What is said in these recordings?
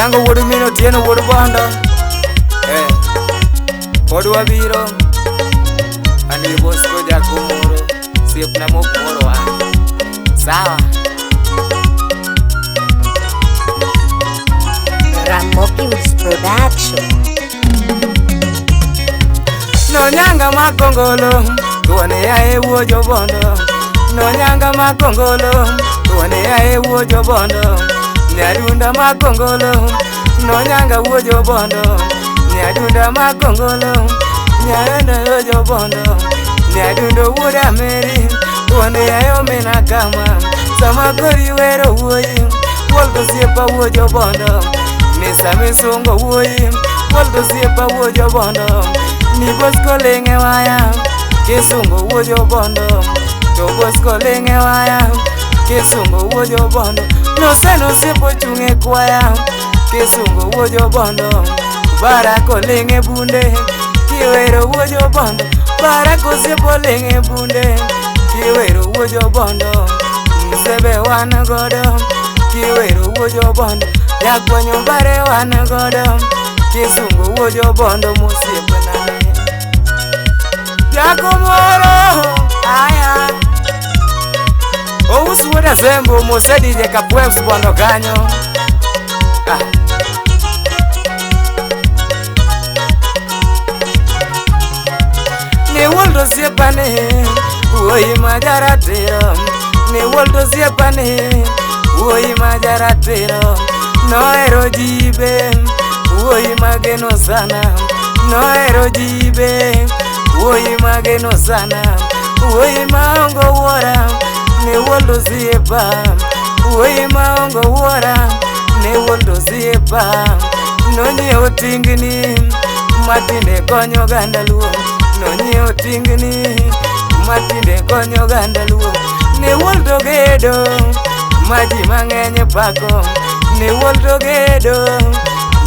Onyango wuod min Otieno wuod Bondo. Pod wabiro. An gi Bosco Jakumoro, osiepna mok moro an. Sawa. Ramoki's Production. Nonyanga makongolo, tuone yae wuo jobondo. Nonyanga makongolo, tuone yae wuo jobondo. Nyadunda makongolo, nonyanga wuo jobondo. Nyadunda makongolo, nyaenda yo jobondo. Nyadundo wuod Ameri, tuone yae omena kama. Sama kori wero wuoyi, wuol osiepa wuo jobondo. Misa misungo wuoyi, wuol osiepa wuo jobondo. Ni Bosco lenge waya, kisungo wuo jobondo. To Bosco lenge waya, kisungo wuo jobondo. Noseno osiepo chung' e kwaya, kisungo wuo jobondo. Barako lenge bunde, kiwero wuo jobondo. Barako osiepo lenge bunde, kiwero wuo jobondo. Msebe wan godo, kiwero wuo jobondo. Jakwanyo bare wan godo, kisungo wuo jobondo mosiepna. Jakomoro, aya. Ous wuod Asembo mosedije Kapwebs bondo kanyo. Ni wuol osiepane, wuoyi ma jaratiro. Ni wuol osiepane, wuoyi ma jaratiro. Nohero jibe, wuoyi mageno sana. Nohero jibe, wuoyi mageno sana. Wuoyi maongo wuora, ni wuol osiepa. Wuoyi maongo wuora, ni wuol osiepa. Nonyiewo tingni, matinde konyo oganda luo. Nonyiewo tingni, matinde konyo oganda luo. Ni wuol to gedo, ma ji mang'eny pako. Ni wuol to gedo,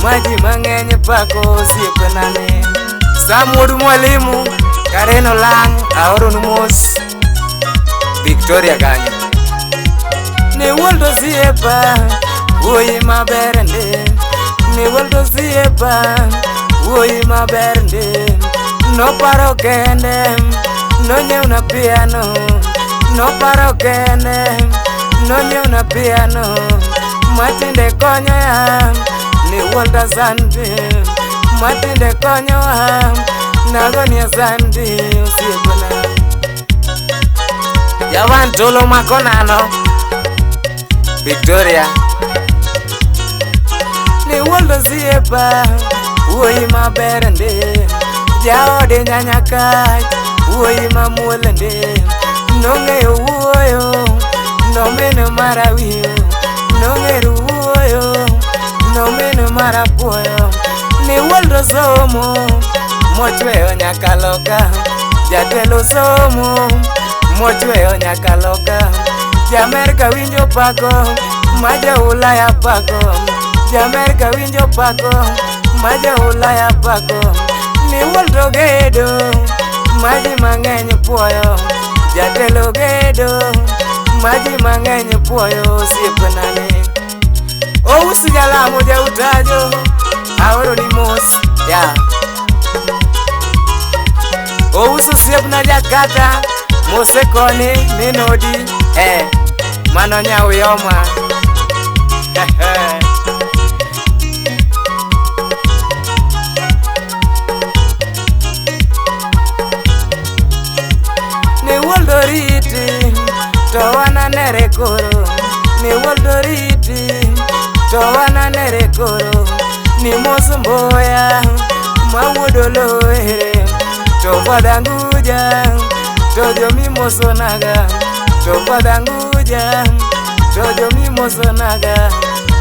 ma ji mang'eny pako osiepna ni. Sam wuod mwalimu, Karen Olang', aoronu mos Victoria kanyo. Ni wuol to osiepa, wuoyi maber ndi. Ni wuol to osiepa, wuoyi maber ndi. Noparo kende, nonyiewna piano. Noparo kende, nonyiewna piano. Matinde konyoya, ni wuol to asante. Matinde konyowa, nagoni asante osiepna. Jawan tolo mako nano Victoria. Ni wuol to osiepa, wuoyi maber ndi. Jaode nyanyakach, wuoyi mamuol ndi. Nong'eyo wuoyo, nomeno mara wiyo. Nong'eyo wuoyo, nomeno mara puoyo. Ni wuol to somo, mochweyo nyaka loka. Jatelo somo, mochweyo nyaka loka. Jamerka winjo pako, ma ja Ulaya pako. Jamerka winjo pako, ma ja Ulaya pako. Ni wuol to gedo, ma ji mang'eny puoyo. Jatelo gedo, ma ji mang'eny puoyo osiepna ni. Ousi jalamo jautajo, aoroni mos ya. Ouso osiepna jakata, mosekoni minodi, mano nyauyoma. Ni wuol to riti, to wananere koro. Ni wuol to riti, to wananere koro. Ni mos mboya, ma wuod Oloere. To fadhanguja, to jomimosonaga. To fadhanguja, to jomimosonaga.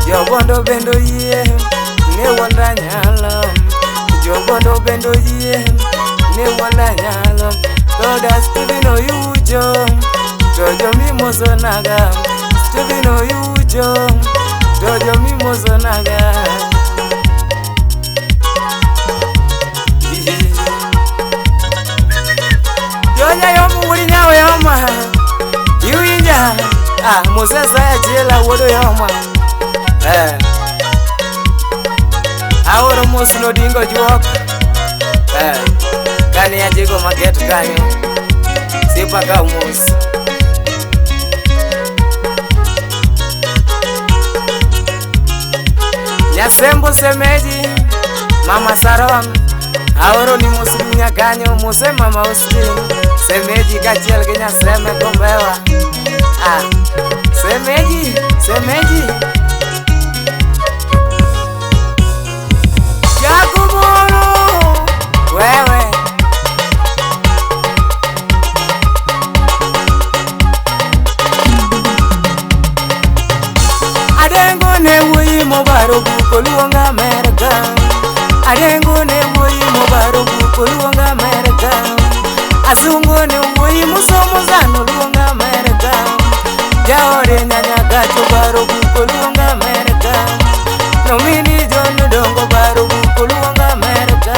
Jobondo bende oyie, ni wuol nyalo. Jobondo bende oyie, ni wuol nyalo. Koda Stephen Oyucho, to jomimosonaga. Stephen Oyucho, to jomimosonaga. Jonya yomu wuod nyaoyoma, iwinja? Ah, Moses achiel wuod Oyoma. Aoro mos nodingo juok. Kani ajigo maket kanyo. Siepa ka mos. Nyasembo semeji, Mama Saron. Aoro ni mos dunya kanyo, mose Mama Austin. Semeji kachiel gi Nyaseme Kombewa. Semeji, semeji. Jakumoro, wewe. Adengo ne wuoyi mobaro buko luonga Amerika. Adengo ne wuoyi mobaro buko luonga Amerika. Asungo ne wuoyi musomo zano luonga Amerika. Jaore nyanya gacho baro buko luonga Amerika. Nomini John dongo baro buko luonga Amerika.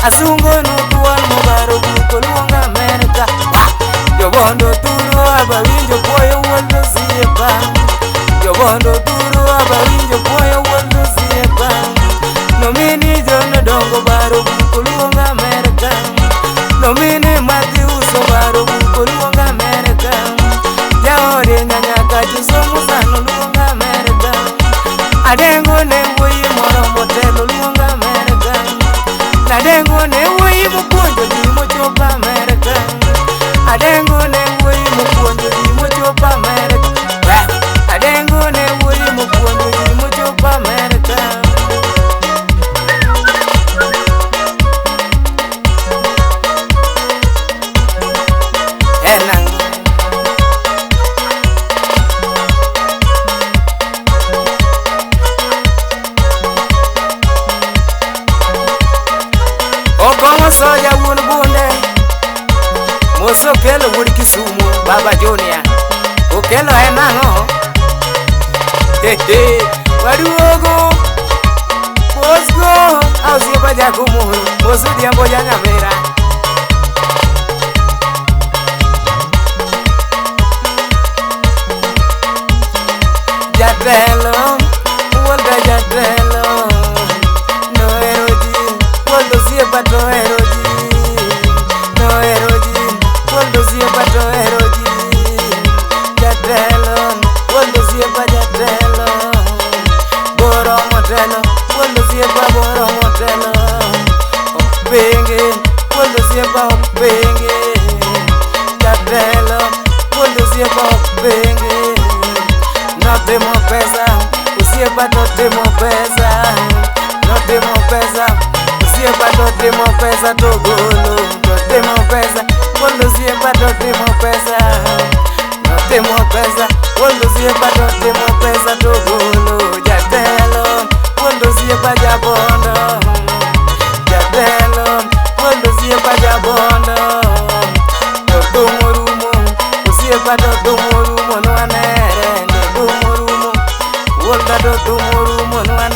Asungo nutuan mobaro buko luonga Amerika. Jobondo turo abawinjo puoyo wuondo siepa. Jobondo turo abawinjo puoyo wuondo siepa. Nomini John dongo baro buko luonga Amerika. Nomini Matthews baro buko luonga Amerika. Jaore nyanya kacho somo sano luonga Amerika. Adengo ne wuoyi moro motelo luonga Amerika. Adengo ne wuoyi mopuonjo ji mochopo Amerika. Adengo ne wuoyi mopuonjo ji mochopo Amerika. Adengo ne wuoyi mopuonjo ji mochopo Amerika. Enang. Okongo soja wuon bunde. Moso kelo wuod Kisumu, Baba Junior. Okelo en ang'o? Hehe, waduogo. Bosco, osiepa Jakumoro, mos odhiambo ja Nyamira. Jatelo, wuoda jatelo, nohero ji, wuod osiepa to ohero ji, nohero ji, wuod osiepa to ohero ji. Jatelo, wuod osiepa jatelo, boro motelo, wuod osiepa boro motelo. Opingi, wuod osiepa opingi, jatelo, wuod osiepa opingi. Notimo pesa, osiepa totimo pesa, notimo pesa, osiepa totimo pesa togolo, totimo pesa, wuod osiepa totimo pesa, notimo pesa, wuod osiepa totimo pesa togolo, jatelo, wuod osiepa jabondo, jatelo, wuod osiepa jabondo, todumo rumo, osiepa todumo rumo nwanere. Wuoda todumo rumo nwanere.